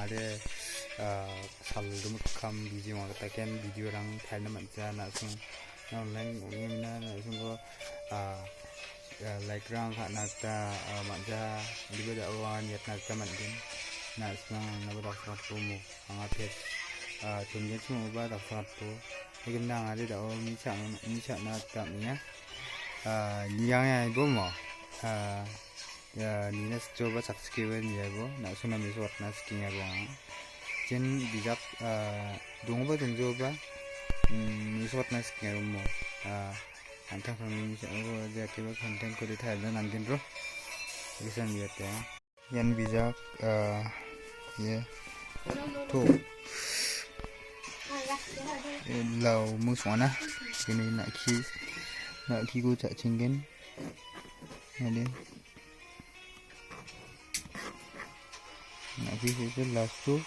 ເດ ເອີ ຊາລະດຸມະຄຳ ບີຈີ ຫວັງກະຕາແກນ ວີດີໂອລັງ ໄທນະມັນຈານະ ຊຸງ ນອນແລງ ໂອເງ ມີນານະ ຊຸງ ກໍ ອາ ເອີ ໄລກຣາງ ຂະນາກຕາ ເອີ ມັນຈາ ລິເບີດາ ອາວານ ຍັດນາກະມັນດິນ ນະ ສະໜາງ ນະ ບັດດັກ ສະຫວັດ ໂປໂມ ອັງອາເພັດ ເອີ ຊົນເຢັນ ຊຸງ ອາບາ ດັກ ສະຫວັດ ໂປ ເຮກັນນາງ ອາເດດາ ໂອ ມີຊະ ມີຊະນາກະ ມີນະ ອາ ນີ້ຍັງໄງບໍ່ໝໍ ອາ Yaa, ni na sjoba sak skiwen ya bo, na suna mi sot na skin ya bo. Jen bijak, ah, dung ba dung joba, mm, mi sot na skin ya mo. Ah, antang kami mi sot, oh, ja ke ba konten ko di thai na nangkin ro. Bisan ya te. Yan bijak, ah, ye. Tu. Eh, lau mu sona. Kini na ki, na ki ko cha chingen. Ade. Na, this is the last two.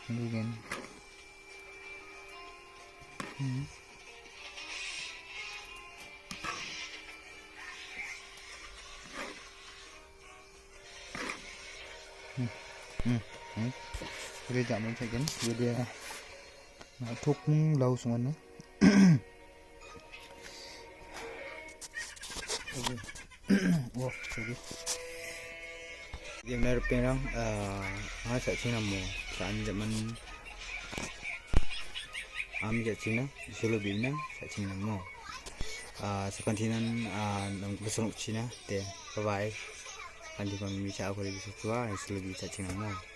And again. Hmm. Hmm. Hmm. Hmm. Jadi tak macam kan? Jadi, ah, nak tuk ni lau semua ni. ໂອ້ ສອຣີ ເກມໃນເປັນຫຍັງ ເອີ ມາສະຊິງນຳໝໍ ສານຈະມັນ ອາ ມີຈະຊິງນະ ໂຊໂລບີນະ ສະຊິງນຳໝໍ ອາ ສະກັນທີ່ນັ້ນ ອາ ນຳກະສະໜຸກຊິນະ ແຕ່ບາຍບາຍ ອັນທີ່ມັນມີຊາວຄົນທີ່ສຸດວ່າ ໂຊໂລບີສະຊິງນຳໝໍ.